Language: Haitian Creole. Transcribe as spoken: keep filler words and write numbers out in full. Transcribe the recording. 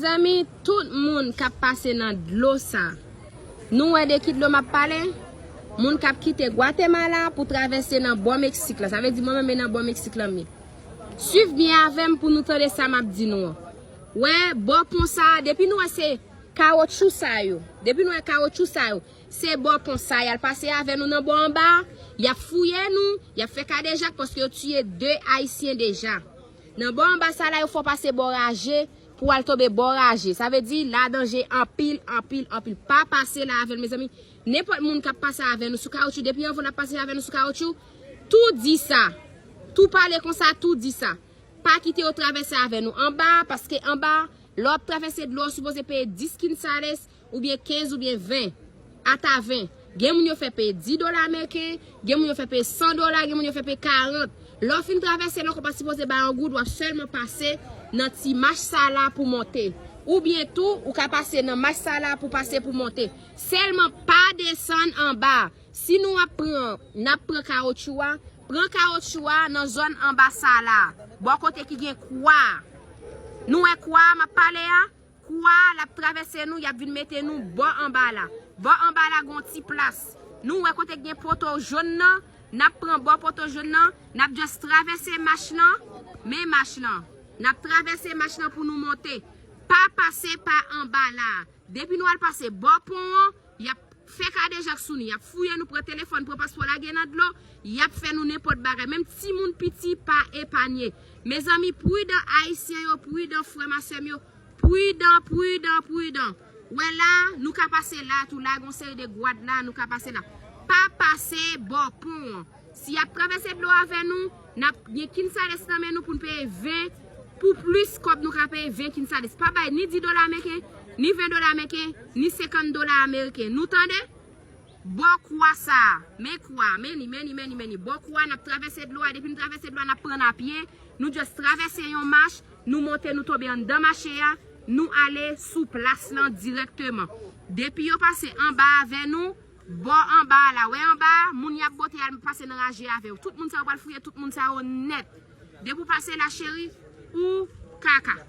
Mezanmi, tout moun k ap pase nan dlo sa, nou wè de ki dlo m ap pale? Moun k ap kite Gwatemala pou travèse nan bò Meksik la. Sa vle di mwen menm e nan bò Meksik la m ye. Swiv byen avè m pou nou tande sa m ap di nou an. Wè, bò pon sa, depi nou wè se kawotchou sa yo. Depi nou wè kawotchou sa yo, se bò pon sa y al pase avè nou nan bò anba. Y ap fouye nou, y ap fè kadejak paske yo tiye de Ayisyen deja. Nan bò anba sa la, yo fè w pase bò raje pou w al tonbe bò raje. Sa vle di, la danje anpil, anpil, anpil. Pa pase la avè l, mezanmi. Nenpòt moun k ap pase avè nou sou kawotchou, depi anvan l ap pase avè nou sou kawotchou, tou di sa. Tou pale konsa, tou di sa. Pa kite yo travèse avè nou anba, paske anba, lè w ap travèse dlo, w sipoze peye dis quetzales, oubyen kenz, oubyen ven. Ata ven. Gen moun yo fè peye dis dola ameriken, gen moun yo fè peye san dola, gen moun yo fè peye karant. Lè w fin travèse la, w pa sipoze bay yon goud, w ap sèlman pase nan ti mach sa la pou monte. Oubyen tou, ou ka pase nan mach sa la pou pase pou monte. Sèlman pa desann anba. Si nou ap pran, n ap pran kawotchou a, pran kawotchou a nan zòn anba sa la, bò kote ki gen kwa a. Nou wè kwa a m ap pale a? Kwa a, l ap travèse nou, y ap vin mete nou bò anba la. Bò anba la, gon ti plas. Nou wè kote k gen poto jòn nan, n ap pran bò poto jòn nan, n ap just travèse mach lan, men mach lan. N ap travèse mach lan pou nou monte. Pa pase pa anba la. Depi nou al pase bò pon an, y ap fè kadejak sou nou, y ap fouye nou, pran telefòn, pran paspò, lage nan dlo, y ap fè nou nenpòt bagay. Menm timoun piti pa epanye. Mezanmi, pridan Ayisyen yo, pridan frè m a sè m yo, pridan, pridan, pridan. Wè la, nou ka pase la tou, la gon seri de gwad la, nou ka pase la. Pa pase bò pon an. Si y ap travèse dlo avè nou, n ap gen quetzales nan men nou pou n peye ven, pou plis kòb nou ka peye ven quetzales. Pa bay ni dis dola ameriken, ni ven dola ameriken, ni senkant dola ameriken. Nou tande? Bò kwa sa a. Men kwa, men li, men li, men li, men li. Bò kwa, n ap travèse dlo a. Depi n travèse dlo a, n ap pran n a pye. Nou just travèse yon mach, nou monte, nou tonbe anndan mache a, nou ale sou plas lan dirèkteman. Depi yo pase anba avè nou, bò anba a la, wè anba a, moun y ap bote al pase nan raje avè w. Tout moun sa yo pral fouye tout moun sa yo nèt. Depi w pase la, cheri, ou kaka.